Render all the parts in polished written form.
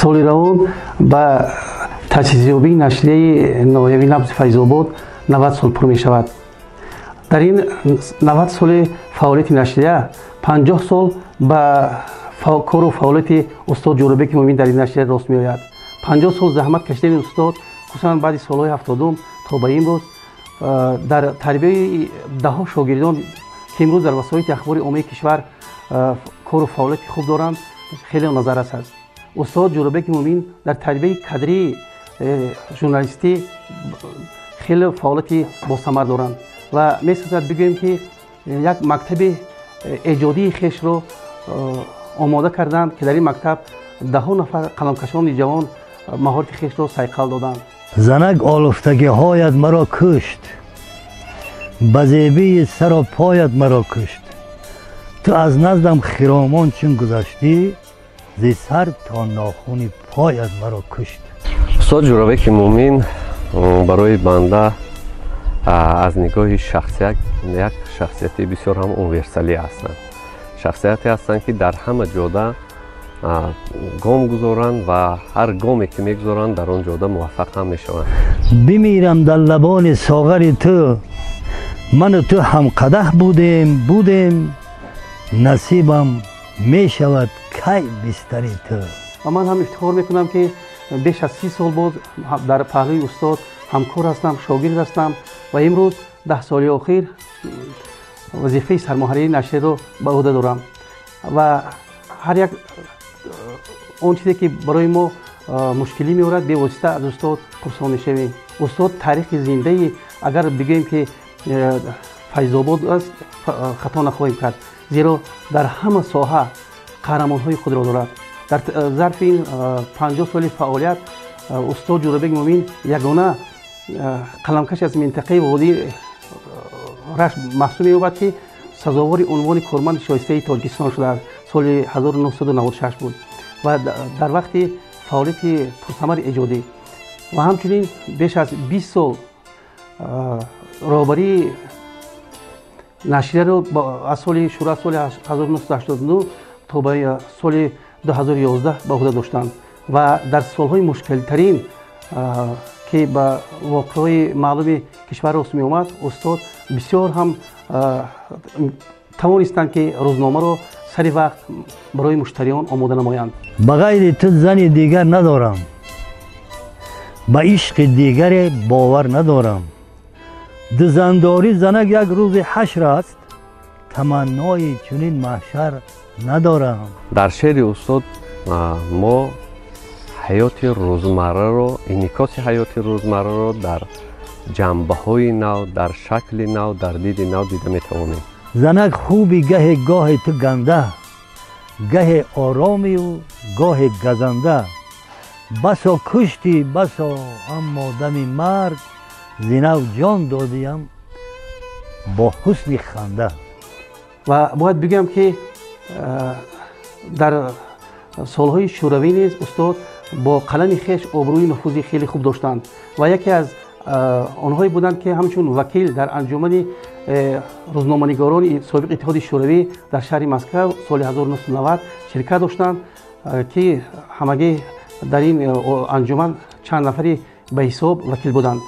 Соли равон ба таъсисёбии нашрияи ноҳиявии Набзи Файзобод 90 сол пур мешавад. Дар ин 90 соли фаъолияти нашрия 50 сол ба кору фаъолияти устод Ҷӯрабеки Муъмин дар ин нашрия рост меояд. 50 сол заҳмат кашидани устод, хусусан баъди солҳои 70-ум то ба имрӯз, дар тарбияи даҳҳо шогирдон, ки имрӯз дар васоити ахбори оммаи кишвар кору фаъолияти хуб доранд, хеле назаррас аст. Устод Ҷӯрабеки Муъмин дар тарбияи кадрии журналистӣ хеле фаъолияти босамар доранд ва месозад бигӯем, ки як мактаби эҷодии хешро омода карданд, ки дар ин мактаб даҳҳо нафар қаламкашони ҷавон маҳорати хешро сайқал доданд. Занак, олуфтагиҳоят маро кушт, ба зебии саро поят маро кушт. Ту аз наздам хиромон чун гузаштӣ, зи сар то нохуни поят маро кушт. Устод Ҷӯрабеки Муъмин барои банда аз нигоҳи шахсият як шахсияти бисёр ҳам универсалӣ ҳастанд, шахсияте ҳастанд, ки дар ҳама ҷода гом гузоранд ва ҳар гоме ки мегузоранд, дар он ҷода муваффақ ҳам мешаванд. Бимирам дар лабони соғари ту, ману ту ҳамқадаҳ будем, будем, насибам мешавад кай бистари ту. Ва ман ҳам ифтихор мекунам, ки беш аз 30 сол боз дар паҳлӯи устод ҳамкор ҳастам, шогирд ҳастам ва имрӯз 10 соли охир вазифаи сармуҳаррири нашрияро ба ӯҳда дорам ва ҳар як он чизе, ки барои мо мушкилӣ меорад, бевосита аз устод пурсон мешавем. Устод таърихи зиндаи, агар бигӯем, ки Файзобод аст, хато нахоҳем кард, зеро дар ҳама соҳа қаҳрамонҳои худро дорад. Дар зарфи ин 50 соли фаъолият устод Ҷӯрабек Муъмин ягона қаламкаш аз минтақаи водии Рашт маҳсуб меёбад, ки сазовори унвони корманди шоистаи Тоҷикистон шудааст, соли 1996 буд ва дар вақти фаъолияти пурсамари эҷодӣ. Ва ҳамчунин беш аз 20 сол роҳбарии нашрияро аз соли шурӯъ аз соли 1989 то ба соли 2011 ба ӯҳда доштанд ва дар солҳои мушкилтарин, ки ба воқеаҳои маълуми кишвар рост меомад, устод бисёр ҳам тавонистанд, ки рӯзномаро сари вақт барои муштариён омода намоянд. Ба ғайри ту зани дигар надорам, ба ишқи дигаре бовар надорам. Дузандорӣ, занак, як рӯзи ҳашр аст, таманнои чунин маҳшар надорам. Дар шеъри устод мо ҳаёти рӯзмарраро, инъикоси ҳаёти рӯзмарраро дар ҷанбаҳои нав, дар шакли нав, дар диди нав дида метавонем. Занак, хуби гаҳе гоҳе ту ганда, гаҳе оромию гоҳе газанда. Басо куштӣ, басо, аммо дами марг зинав ҷон додиям бо ҳусни ханда. Ва бояд бигӯям, ки дар солҳои шӯравӣ низ устод бо қалами хеш обрӯи нуфузи хеле хуб доштанд ва яке аз онҳое буданд, ки ҳамчун вакил дар анҷумани рӯзноманигорони собиқ Иттиҳоди Шӯравӣ дар шаҳри Москав соли 1990 ширкат доштанд, ки ҳамагӣ дар ин анҷуман чанд нафари ба ҳисоб вакил буданд,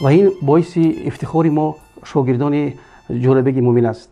ва ин боиси ифтихори мо, шогирдони Ҷӯрабеги Муъмин аст.